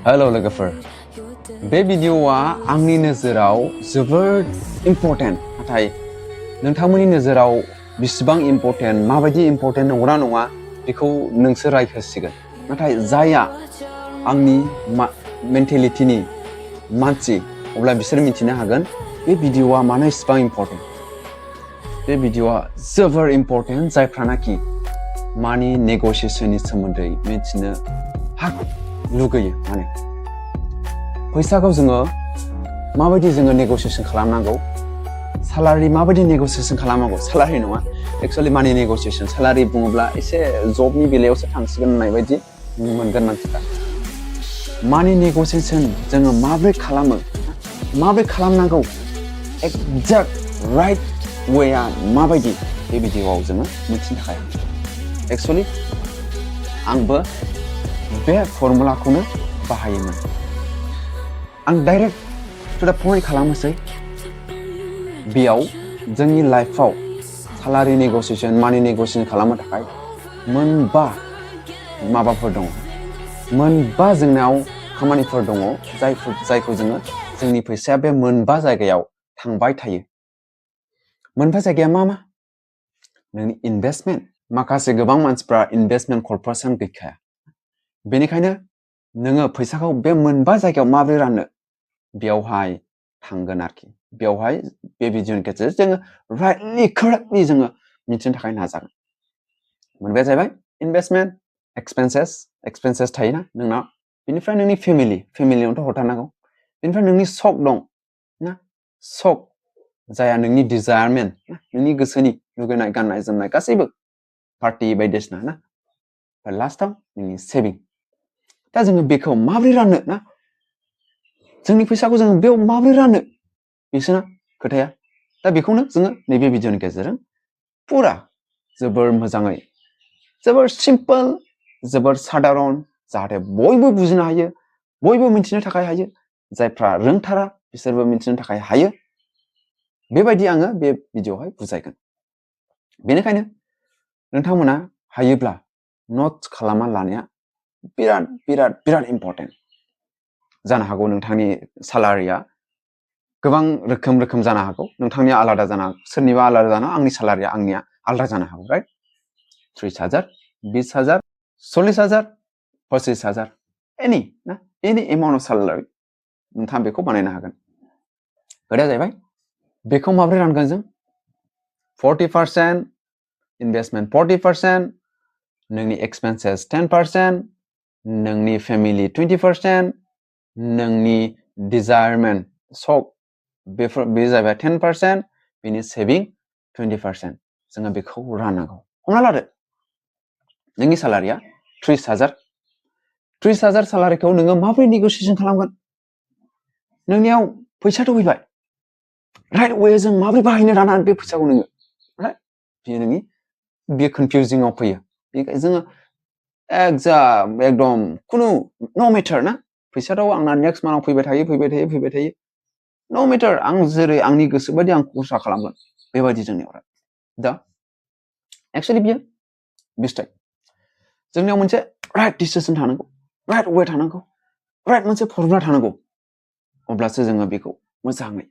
hello लोगोफोर बे भिडिअआ आंनि नोजोराव जोबोद इम्पर्टेन्ट नाथाय नोंथांमोननि नोजोराव बिसिबां इम्पर्टेन्ट माबायदि इम्पर्टेन्ट नंगौना नङा बेखौ नोंसोर रायहोसिगोन नाथाय जायहा आंनि मेन्टेलिटिनि मानसि अब्ला बिसोर मिथिनो हागोन बे भिडिअआ मानो इसिबां इम्पर्टेन्ट बे भिडिअआ जोबोर इम्पर्टेन्ट जायफ्रानाखि मानि नेगोसिएशननि सोमोन्दै मिथिनो लुगैयो माने फैसाखौ जोङो माबायदि जोङो नेगोसिएशन खालामनांगौ सालारि माबायदि नेगोसिएशन खालामनांगौ सालारि नङा एक्चुअली मानि नेगोसिएशन सालारि बुङोब्ला एसे जबनि बेलायावसो थांसिगोन होननाय बायदि मोनगोन मानसिफ्रा मानि नेगोसिएशन जोङो माबोरै खालामो माबोरै खालामनांगौ एक्जेक्ट राइट वेआ माबायदि बे भिडिअआव जोङो मिथिनो थाखाय एक्चुअली आंबो बे फर्मुलाखौनो बाहायोमोन आं डाइरेक्ट टु द पइन्ट खालामनोसै बेयाव जोंनि लाइफआव सालारि नेगोसिएशन मानि नेगोसिएशन खालामनो थाखाय मोनबा माबाफोर दङ मोनबा जोंनाव खामानिफोर दङ जायखौ जोङो जोंनि फैसाया बे मोनबा जायगायाव थांबाय थायो मोनबा जायगाया मा नोंनि इनभेस्टमेन्ट माखासे गोबां मानसिफ्रा इनभेस्टमेन्ट कर्परेसन गैखाया बेनिखायनो नोङो फैसाखौ बे मोनबा जायगायाव माबोरै राननो बेयावहाय थांगोन आरोखि बेयावहाय बे भिडिअनि गेजेरजों जोङो राइटलि कारेक्टलि जोङो मिथिनो थाखाय नाजागोन मोनबाया जाहैबाय इनभेस्टमेन्ट एक्सपेन्सेस थायोना नोंनाव बेनिफ्राय नोंनि फेमिलियावथ' हरथारनांगौ बेनिफ्राय नोंनि सक दं ना सक जाया नोंनि डिजायारमेन्ट नोंनि गोसोनि लुगैनाय गाननाय जोमनाय गासैबो पार्टि बायदिसिना ना लास्टआव नोंनि सेभिं दा जोङो बेखौ माबोरै राननो ना जोंनि फैसाखौ जोङो बेयाव माबोरै राननो बिसोरना खोथाया दा बेखौनो जोङो नैबे भिडिअनि गेजेरजों पुरा जोबोर मोजाङै जोबोर सिम्पल जोबोर साधारन जाहाथे बयबो बुजिनो हायो बयबो मिथिनो थाखाय हायो जायफ्रा रोंथारा बिसोरबो मिथिनो थाखाय हायो बेबायदि आङो बे भिडिअआवहाय बुजायगोन बेनिखायनो नोंथांमोना हायोब्ला नोट्स खालामना लानाया बिराद इम्पर्टेन्ट जानो हागौ नोंथांनि सालारिया गोबां रोखोम जानो हागौ नोंथांनिया आलादा जानो हागौ सोरनिबा आलादा जानो आंनि सालारिया आंनिया आलादा जानो हागौ राइट 30,000 20,000 40,000 25,000 एनि एमाउन्ट अफ सालारि नोंथाङा बेखौ बानायनो हागोन खोथाया जाहैबाय बेखौ माबोरै रानगोन जों 40% इनभेस्टमेन्ट 40% नोंनि एक्सपेन्सेस 10% नोंनि फेमिलि 20% नोंनि डिजायारमेन्ट सक बे जाहैबाय 10% बेनि सेभिं 20% जोङो बेखौ राननांगौ हमना लादो नोंनि सालारिया 30,000 सालारिखौ नोङो माबोरै नेगोसिएशन खालामगोन नोंनियाव फैसा फैबाय राइट वे जों माबोरै बाहायनो राननानै बे फैसाखौ नोङो राइट बेयो नोंनि बेयो कनफिउजिंआव फैयो जोङो एकदम खुनु नो मेटार ना फैसाथ' आंना नेक्स्ट मान्थआव फैबाय थायो नो मेटार आं जेरै आंनि गोसो बायदि आं खरसा खालामगोन बेबायदि जोंनियाव दा एक्चुअली बियो मिस्टेक जोंनियाव मोनसे राइट डिसिजन थानांगौ राइट वे थानांगौ राइट मोनसे फर्मुला थानांगौ अब्लासो जोङो बेखौ मोजाङै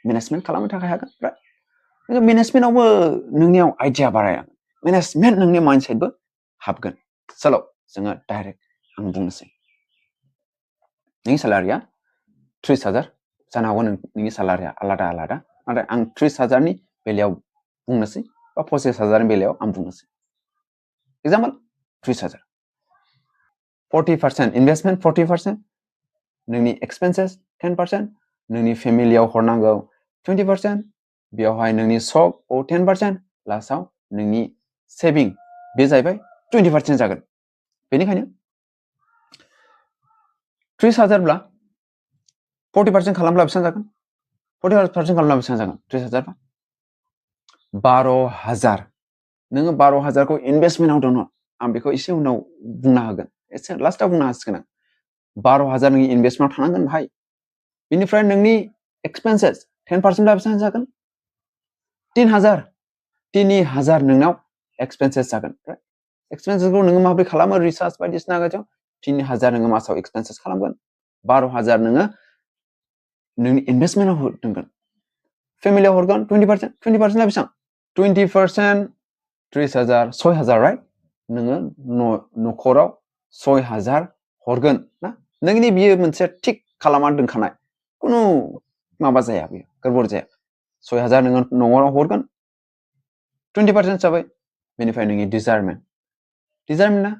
मेनेजमेन्ट खालामनो थाखाय हागोन राइट मेनेजमेन्टआवबो नोंनियाव आइडिया बारायगोन मेनेजमेन्ट नोंनि माइन्डसेटबो हाबगोन चलो जोङो डाइरेक्ट आं बुंनोसै नोंनि सालारिया 30,000 जानो हागौ नोंनि सालारिया आलादा नाथाय आं 30,000नि बेलायाव बुंनोसै बा 25,000नि बेलायाव आं बुंनोसै एग्जाम्पल 30,000 40% इनभेस्टमेन्ट 40% नोंनि एक्सपेन्सेस 10% नोंनि फेमिलियाव हरनांगौ 20% बेयावहाय नोंनि सक 10% लास्टआव नोंनि सेभिं बे जाहैबाय 20% जागोन बेनिखायनो 30,000 ब्ला 40% खालामब्ला बेसेबां जागोन 40% खालामब्ला बेसेबां जागोन 30,000 12,000 नोङो 12,000खौ इनभेस्टमेन्टआव दोनहर आं बेखौ एसे उनाव बुंना होगोन एसे लास्टआव बुंना होसिगोन आं 12,000 नोंनि इनभेस्टमेन्टआव थानांगोन भाई बेनिफ्राय नोंनि एक्सपेन्सेस 10% ब्ला बेसेबां जागोन 3,000 नोंनाव एक्सपेन्सेस जागोन एक्सपेन्सेसखौ नोङो माबोरै खालामो रिसार्च बायदिसिना 3000 नोङो मासाव एक्सपेन्सेस खालामगोन 12000 नोङो नोंनि इनभेस्टमेन्टआव दोनगोन फेमिलियाव हरगोन 20% 20%आ बेसेबां 20% 30,000 6,000 राइट नोङो न'खराव 6,000 हरगोन ना नोंनि बियो मोनसे थिक खालामना दोनखानाय खुनु माबा जाया बियो गड़बड़ जाया 6,000 नोङो न'आव हरगोन 20% जाबाय बेनिफ्राय नोंनि डिजायरमेन्टआ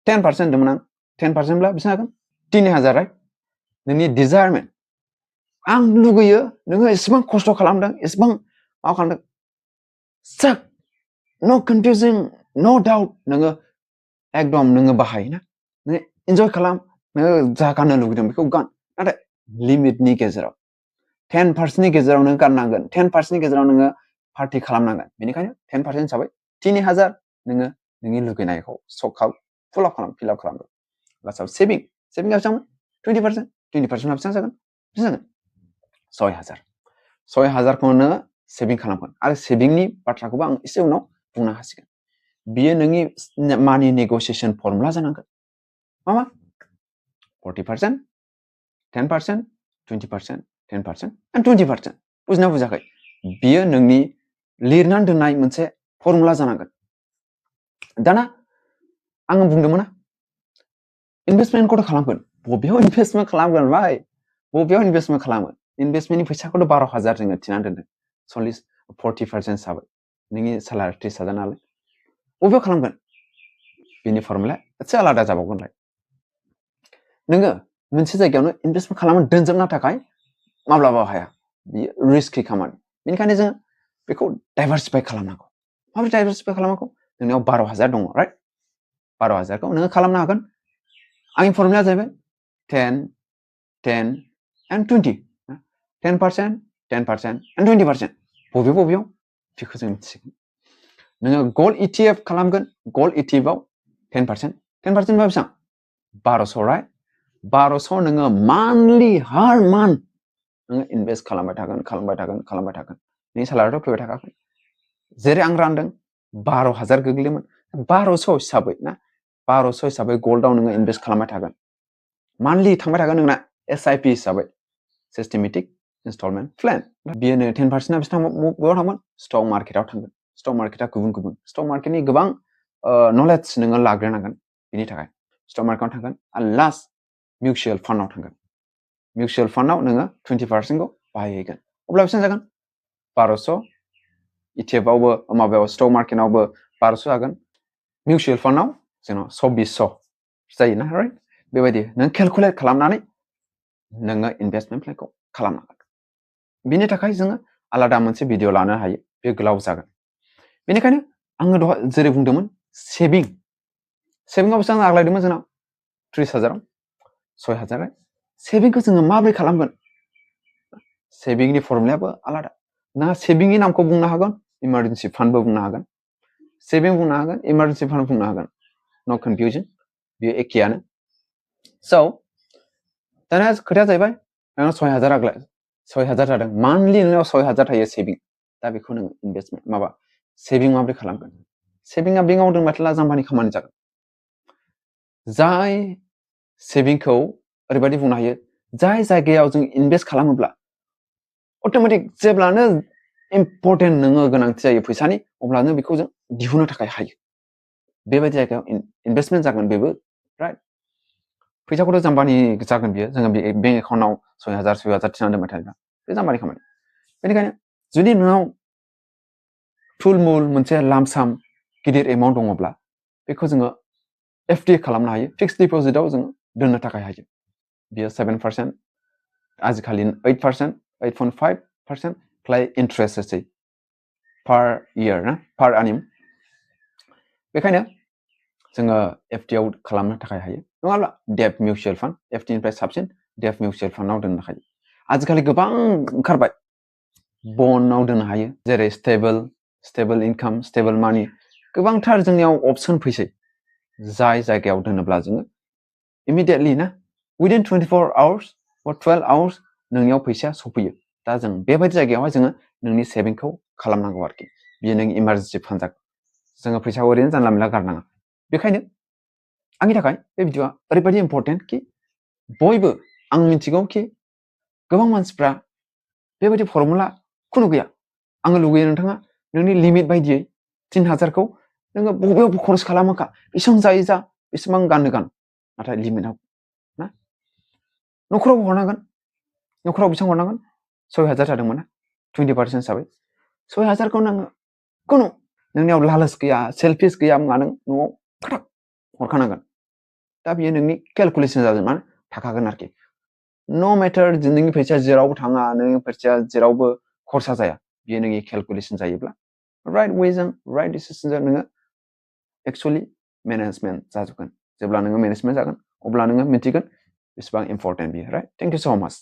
10% दंमोन आं 10% ब्ला बेसेबां जागोन 3,000 राइट नोंनि डिजायरमेन्ट आं लुगैयो नोङो एसेबां खस्थ' खालामदों एसेबां माबा खालामदों साक नो कन्फ्यूजिं नो डाउट नोङो एकदम नोङो बाहायना नोङो इन्जय खालाम नोङो जा गाननो लुगैदों बेखौ गान नाथाय लिमिटनि गेजेराव 10%नि गेजेराव नों गाननांगोन 10%नि गेजेराव नोङो पार्टि खालामनांगोन बेनिखायनो 10% जाबाय 3,000 नोङो नोंनि लुगैनायखौ फिलआप खालामगोन लास्टआव सेभिंआ बेसेबां 20% 20%आ बेसेबां जागोन 6,000 खौ नोङो सेभिं खालामगोन आरो सेभिंनि बाथ्राखौबो आं एसे उनाव बुंनो हासिगोन बियो नोंनि मानि नेगोसिएशन फर्मुला जानांगोन मा 40% 10% 20% 10% and 20% बुजिना बुजाखै बियो नोंनि लिरनानै दोननाय मोनसे फर्मुला जानांगोन दाना आङो बुंदोंमोन ना इनभेस्टमेन्टखौथ' खालामगोन बबेयाव इनभेस्टमेन्ट खालामगोन भाई बबेयाव इनभेस्टमेन्ट खालामो इनभेस्टमेन्टनि फैसाखौथ' 12,000 जोङो थिनानै दोनदों 40% जाबाय नोंनि सालारि 30,000 नालाय बबेयाव खालामगोन बेनि फर्मुलाया एसे आलादा जाबावगोनलाय नोङो मोनसे जायगायावनो इनभेस्टमेन्ट खालामनो दोनजोबनो थाखाय माब्लाबा हाया बियो रिस्कि खामानि बेनिखायनो जों बेखौ डाइभारसिफाइ खालामनांगौ माबोरै डाइभारसिफाइ खालामनांगौ नोंनियाव 12,000 दङ राइट 12,000 खौ नोङो खालामनो हागोन आंनि फर्मुलाया जाहैबाय 10 10 and 20 10% 10% and 20% बबेयाव बेखौ जों मिथिगोन नोङो गल्ड ETF खालामगोन गल्ड ETF आव 10% बा बेसेबां 1200 राइट 1200 नोङो मान्थलि हार मान्थ नोङो इनभेस्ट खालामबाय थागोन नोंनि सालारियाथ' फैबाय थाखागोन जेरै आं रानदों 12,000 गोग्लैयोमोन 1200 हिसाबै ना 1200 हिसाबै गल्डआव नोङो इनभेस्ट खालामबाय थागोन मान्थलि थांबाय थागोन नोंना SIP हिसाबै सिस्टेमेटिक इनस्टलमेन्ट प्लेन बियो 10%आ बेसेबां बबेयाव थांगोन स्टक मार्केटआव थांगोन स्टक मार्केटआ गुबुन स्टक मार्केटनि गोबां नलेज नोङो लाग्रोनांगोन बिनि थाखाय स्टक मार्केटआव थांगोन आरो लास्ट मिउचुवेल फान्डआव थांगोन मिउचुवेल फान्डआव नोङो 20% खौ बाहायहैगोन अब्ला बेसेबां जागोन 1200 ETF आवबो माबायाव स्टक मार्केटआवबो 1200 जागोन मिउचुवेल फान्डआव जोंनाव 2400 जायोना राइट बेबायदि नों केलकुलेट खालामनानै नोङो इनभेस्टमेन्ट प्लेनखौ खालामनांगोन बिनि थाखाय जोङो आलादा मोनसे भिडिअ लानो हायो बे गोलाव जागोन बेनिखायनो आङो दहाय जेरै बुंदोंमोन सेभिंआव बेसेबां आग्लायदोंमोन जोंनाव 30,000 6,000 सेभिंखौ जोङो माबोरै खालामगोन सेभिंनि फर्मुलायाबो आलादा ना सेभिंनि नामखौ बुंनो हागोन इमारजेन्सि फान्डबो बुंनो हागोन सेभिं बुंनो हागोन इमारजेन्सि फान्ड बुंनो हागोन नो कन्फ्यूजन बेयो एखेयानो स' दाना खोथाया जाहैबाय नोंनाव 6,000 जादों मान्थलि नोंनाव 6,000 थायो सेभिं दा बेखौ नों इनभेस्टमेन्ट सेभिं माबोरै खालामगोन सेभिंआ बेंकआव दोनबाथाय जाम्बानि खामानि जागोन जाय सेभिंखौ ओरैबायदि बुंनो हायो जाय जायगायाव जों इनभेस्ट खालामोब्ला अट'मेटिक जेब्लानो इम्पर्टेन्ट नोङो गोनांथि जायो फैसानि अब्लानो बेखौ जों दिहुननो थाखाय हायो बेबायदि जायगायाव इनभेस्टमेन्ट जागोन बेबो राइट फैसाखौथ' जाम्बानि जागोन बियो जोङो बेंक एकाउन्टआव 6,000 थिनानै दोनबाय थायोब्ला बे जाम्बानि खामानि बेनिखायनो जुदि नोंनाव थुलमुल मोनसे लामसाम गिदिर एमाउन्ट दङब्ला बेखौ जोङो FD खालामनो हायो फिक्स्ड डिप'जिटआव जों दोननो थाखाय हायो बियो 7% आजिखालि 8% 8.5% खालि इन्ट्रेस्ट होसै पार इयार ना पार एनिम बेखायनो जोङो FD आव खालामनो थाखाय हायो नङाब्ला डेट मिउचुवेल फान्ड FD निफ्राय साबसिन डेट मिउचुवेल फान्डआव दोननो हायो आजिखालि गोबां ओंखारबाय बन्डआव दोननो हायो जेरै स्टेबल इनकाम स्टेबल मानि गोबांथार जोंनियाव अपसन फैसै जाय जायगायाव दोनोब्ला जोङो इमिडियेटलि ना विदिन 24 आवार्स or 12 आवार्स नोंनियाव फैसाया सफैयो दा जों बेबायदि जायगायावहाय जोङो नोंनि सेभिंखौ खालामनांगौ आरोखि बियो नोंनि इमारजेन्सि फान्ड जागोन जोङो फैसाखौ ओरैनो जानला मोनला गारनाङा बेखायनो आंनि थाखाय बे भिडिअआ ओरैबायदि इम्परटेन्ट कि बयबो आं मिथिगौ कि गोबां मानसिफ्रा बेबायदि फर्मुला खुनु गैया आङो लुगैयो नोंथाङा नोंनि लिमिट बायदियै 3000खौ नोङो बबेयाव खरस खालामोखा बेसेबां जायो जा बेसेबां गाननो गान नाथाय लिमिटआव ना न'खराव हरनांगोन न'खराव बेसेबां हरनांगोन 6000 जादोंमोन ना 20% हिसाबै 6000खौ नोङो खुनु नोंनियाव लालस गैया सेलफिस गैया होनबा नों न'आव खाथाक हरखानांगोन दा बियो नोंनि केलकुलेसन जागोन माने थाखागोन आरोखि नो मेटार नोंनि फैसाया जेरावबो थाङा नोंनि फैसाया जेरावबो खरसा जाया बियो नोंनि केलकुलेसन जायोब्ला राइट वेजों राइट डिसिसनजों नोङो एक्चुअलि मेनेजमेन्ट जाजोबगोन जेब्ला नोङो मेनेजमेन्ट जागोन अब्ला नोङो मिथिगोन बेसेबां इम्परटेन्ट बियो राइट थेंक इउ सो माच